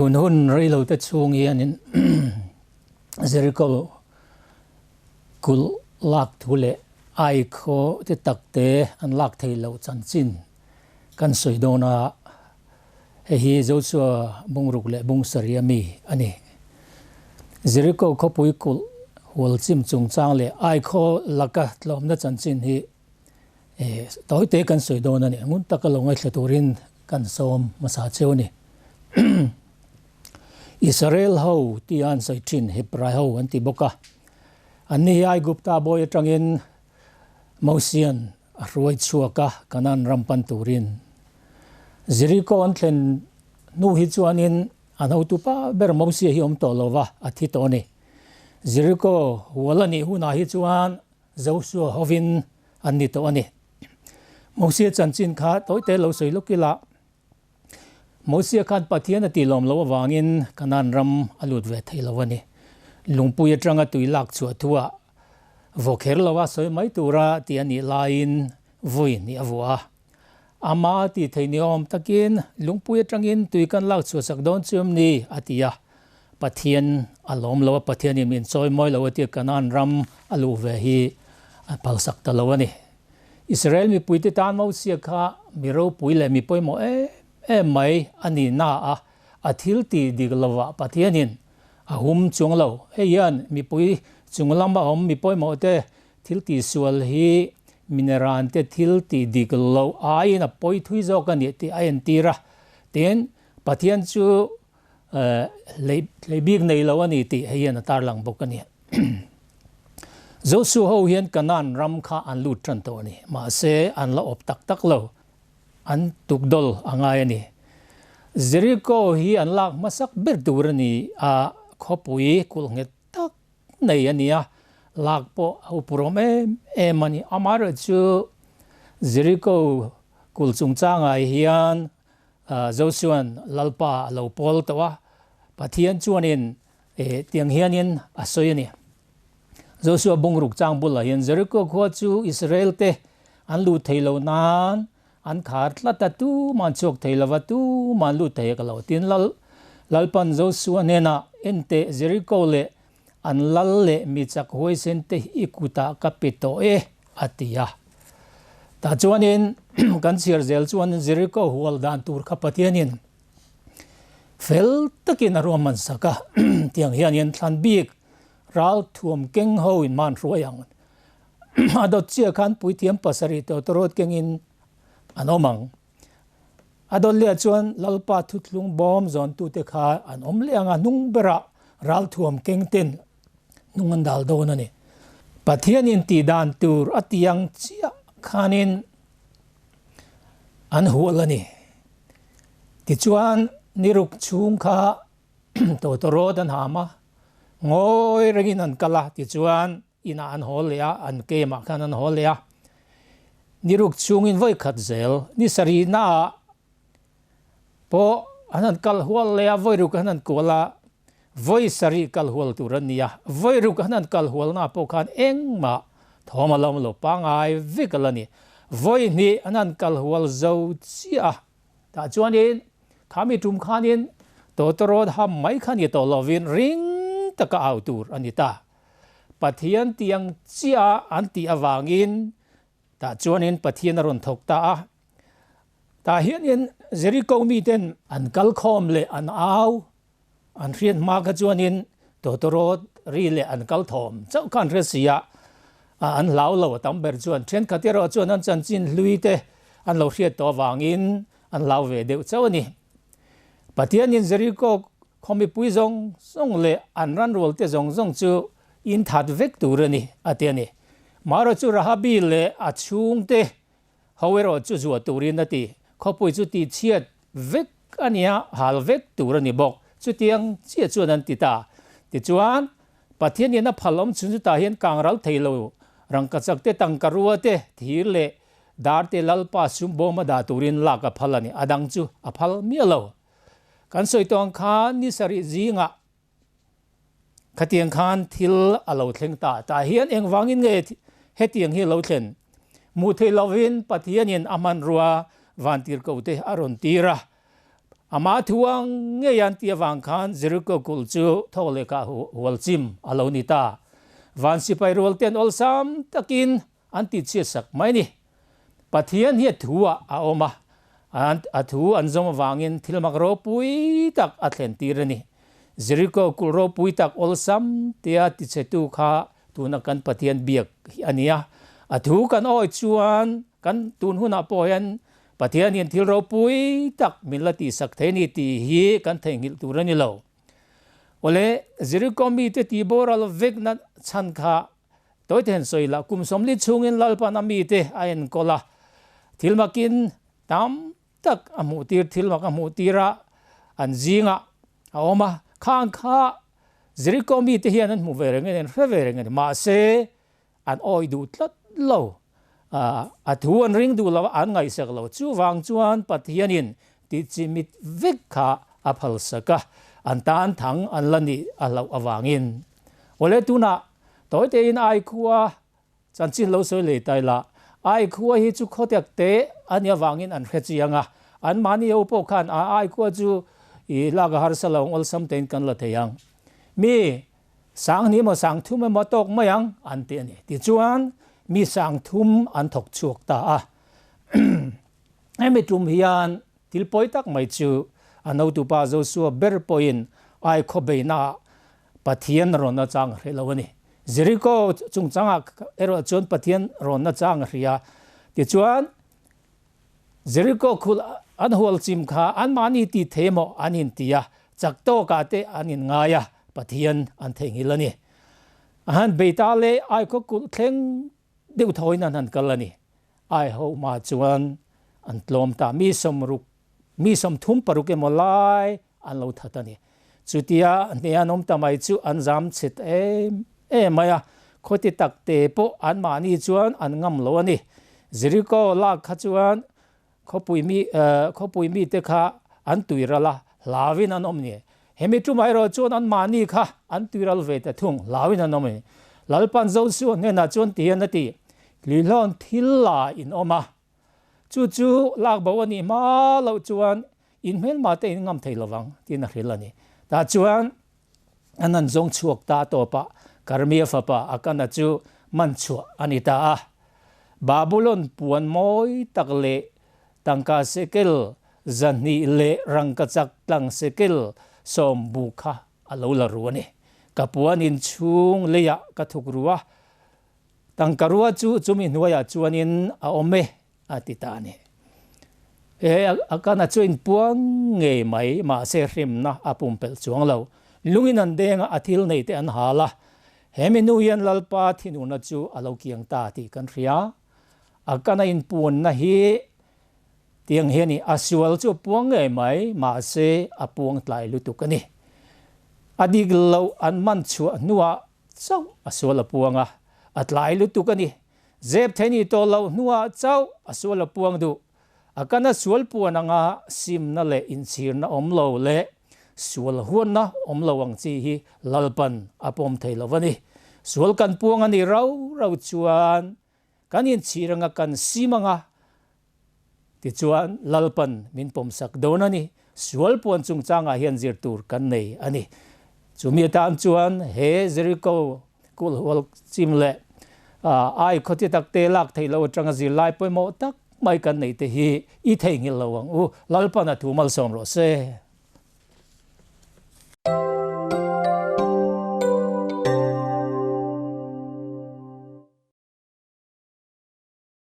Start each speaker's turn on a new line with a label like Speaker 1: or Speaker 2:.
Speaker 1: Tun hun reilote chhung hianin Jericho kulh lak thu leh Ai khaw te takte an lak theih loh chanchin kan sawi dawn a, hei hi Joshua bungruk leh bung sarih a mi a ni. Jericho khawpui kulh hual chim chungchang leh Ai khaw laka tlawmna chanchin hi Tawite kan sawi dawn a ni. Ngun taka lo ngaithla turin kan sawm hmasa cheu a ni. Israel ho tia an sawi thin Hebrai ho an ti bawk a. Anni hi Aigupta bawi atangin Mosian a hruai chhuak a Kanaan ram pan turin. Jeriko an thlen hnu hi chuanin an hotupa ber Mosia hi awm tawh lo va, a thi tawh a ni. Jeriko hual a nih hunah hi chuan Joshua hovin an ni tawh a ni. Mosia chanchin kha tawite lo sawi lawk ila, Mosia khan Pathian a tih lawm loh avangin Kanaan ram a lut ve thei lo a ni. Lungpui atanga tui lak chhuah thuah vaw kher lo a sawi mai tura tih a nih laiin vui nih a vuah a. Ama tih theih ni awm takin lungpui atangin tui kan lak chhuah sak dawn chu em ni? a ti a. Pathian a lawm lo a, Pathianin min chawi mawi lo a tia Kanaan ram a luh ve hi a phalsak ta lo a ni. Israel mipuite tan Mosia kha mi ropui leh mi pawimawh em em mai a ni na a, a thil tih dik lovah Pathianin a hum chuang lo. Hei hian mipui chung lama awm mi pawimawh te thil tih sual hi mineran te thil tih dik loh aiin a pawi thui zawk a nih tih a entir a. Tin, Pathian chu Hlei bik nei lo a ni tih hei hian a tarlang bawk a ni. Joshua ho hian Kanaan ram kha an lut tan tawh a ni. Mahse, an la awp tak tak lo. An tukdawl a ngai a ni. Jericho hi an lak hmasak ber tur a ni a, khawpui kulh nghet tak nei a ni a, lak pawh a upurawm em em a ni. Amaherawhchu Jericho kulh chungchangah hian Joshua'n Lalpa a lo pawl tawh a, Pathian chuanin tiang hianin a sawi a ni. Joshua bungruk chang bulah hian Jeriko khua chu Israel-te an lut thei lo nan an khar tlat a, tuman chhuak thei lova, tuman lut thei ka lo. Tin, Lal Lalpan Joshua hnenah, Enteh, Jeriko leh an lal leh mi chak huaisen te i kutah ka pe tawh e, a ti a. Tah chuanin kan chhiar zel chuan Jeriko hual dan tur kha Pathianin fel takin a ruahman sak a, tiang hianin thlan bik ral thuam keng ho in man hruai ang. A dawt chiah khan puithiam pasarih tawtawrawt kengin an awm ang. A dawt leh chuan Lalpa thuthlung bawm zawntute kha an awm leh ang a, hnung berah ralthuam keng ten hnung an dal dawn a ni. Pathianin tih dan tur a ti ang chiah khanin an hual a ni. Tichuan niruk chhung kha tawtawrawt an ham a, ngawi rengin an kal a, tichuan Inah an haw leh a, an camp-ah khan an haw leh a. Ni ruk chhungin vawi khat zel, ni sarihnaah pawh an han kal hual leh a, vawi ruk an han kual a, vawi sarih kal hual tur an ni a. Vawi ruk an han kal hualnaah pawh khan engmah thawm a la awm lo, pangngai vek a la ni. Vawi hnih an han kal hual zo chiah a, tah chuanin khami tum khanin tawtawrawt ham mai kha ni tawh lovin ring taka au tur a ni ta. Pathian tiang chiah an tih avangin tah chuanin Pathian a rawn thawk ta a. Tah hianin Jeriko miten an kal khawm leh an au an hriat hma kha chuanin tawtawrawt ri leh an kal thawm chauh kha an hre si a, an hlau lo a tam ber chuan. Thenkhat erawh chuan an chanchin hlui te an lo hriat tawh avangin an hlau ve deuh chauh a ni. Pathianin Jeriko Khaw mipui zawng zawng leh an ranrual te zawng zawng chu in that vek tur a ni, a ti a ni. Mara chu Rahabi leh a chhungte ho erawh chu zuah turin a ti. Khawpui chu tihchhiat vek a ni a, hal vek tur a ni bawk. Chutiang chiah chuan an ti ta. Tichuan, Pathianin a phal awm chhun chutah hian kang ral thei lo, rangkachak te, tangkarua te, thir leh dar te Lalpa sum bawma dah turin lak a phal a ni. A dang chu a phal miah lo. Kan sawi tawh ang khan ni sarih zingah khatiang khan thil a lo thleng ta. Tah hian engvangin nge hetiang hi a lo thlen? Hmuh theih lovin Pathianin a hmanrua vantirhkohte a rawn tir a. Ama thu ang ngei an tih avang khan Jeriko kulh chu tho leh kah hual chim a lo ni ta. Van sipai rual ten awlsam takin an ti chhiat sak mai ni. Pathian hi a thu ah a awm a, a thu an zawm avangin thil mak ropui tak a thlen tir a ni. Jeriko kulh ropui tak awlsam tia tichhetu kha tuna kan Pathian biak hi a ni a. A thu kan awi chuan kan tun hunah pawh hian Pathianin thil ropui tak min la tihsak thei ni tih hi kan theihnghilh tur a ni lo. Awle, Jeriko mite tih boral vekna chhan kha Tawithen sawi lah kum 40 chhungin Lalpan a mite a enkawl a, thil makin tam tak a hmuh tir, thil mak a hmuh tir a, an zingah a awm a, khang kha Jeriko mite hian an hmu ve reng a ni, an hre ve reng a ni, mahse an awih duh tlat lo, a thu an ring duh lo a, an ngaihsak lo, chuvang chuan Pathianin tihchimit vek kha a phalsak a, an tan thang an la nih a hlauh avangin. Awle tunah tawi tein ai khua chanchin lo sawi lei tai la, ai khua hi chu khawtek te a nih avangin an hre chiang a, an mahni ho pawh khan a ai khua chu i lak a harsa lo ang awlsam tein kan la thei ang. Mi 2000 emaw 3000 emaw tawk mai ang an ti a ni. Tichuan mi 3000 an thawk chhuak ta a. Hemi tum hian thil pawi tak mai chu a notupa Joshua ber pawhin ai khawbeihnaah Pathian rawnna chang a hreh lo a ni. Jeriko chungchangah erawh chuan Pathian rawnna chang a hria. Tichuan, Jeriko khul an hual chim kha anmahni tih thei emaw an inti a, chak tawkah te an inngai a, Pathian an theihnghilh a ni. A han bei ta leh ai khaw kulh thleng deuh thawiin an han kal a ni. Ai ho hma chuan an tlawm ta, mi 60, mi 36 emaw lai an lo that a ni. Chutia hne an awm ta mai chu an zam chhet em em mai a, khawti tak te pawh anmahni chuan an ngam lo a ni. Jeriko lak kha chuan Khawpui mi khawpui mite kha an tuiral a, hlauin an awm ni. Hemi tumah erawh chuan anmahni kha an tuiral ve ta thung, hlauin an awm ni. Lalpan Joshua hnenah chuan ti hian a ti, Hlihlawn thil la in awm a, chu chu lak bo a nih hma loh chuan in hmelma te in ngam thei lovang, tiin a hrilh a ni. Tah chuan an han zawng chhuak ta tawp a, Karmia fapa Akana chu man chhuah a ni ta a. Babulon puan mawi tak leh tangka sekel 200 leh rangkachak tlang sekel 10 bu kha a lo la ru a ni. Ka puan in chhung leiah ka thuk ru a, tangka rua chu chumi hnuaiah chuanin a awm e, a ti ta a ni. He Akana chu inpuang ngei mai, mahse hrimna a pumpelh chuang lo. Lungin an deng a, a thil nei te an hal a. He minu hian Lalpa thinurna chu a lo kiang ta tih kan hria. Akana inpuanna hi tiang hi a ni, a sual chu a puang ngei mai, mahse a puang tlai lutuk a ni. A dik loh an man chhuah hnuah chauh a sual a puang a, a tlai lutuk a ni. Zep thei ni tawh loh hnuah chauh a sual a puang duh. A kana sual puan anga simna leh inchhirna awm lo leh sual huanna awm lo ang chi hi Lalpan a pawm thei lo a ni. Sual kan puang a nih rau rau chuan kan inchhir anga kan sim anga tichuan Lalpan min pawmsak dawn a ni. Sual puan chungchangah hian zir tur kan nei a ni. Chumi atan chuan he Jericho kulh hual chim leh ai khawti tak te lak theih loh atanga zirlai pawimawh tak mai kan neih te hi i theihnghilh lo ang u. Lalpan a thu malsawm rawh se.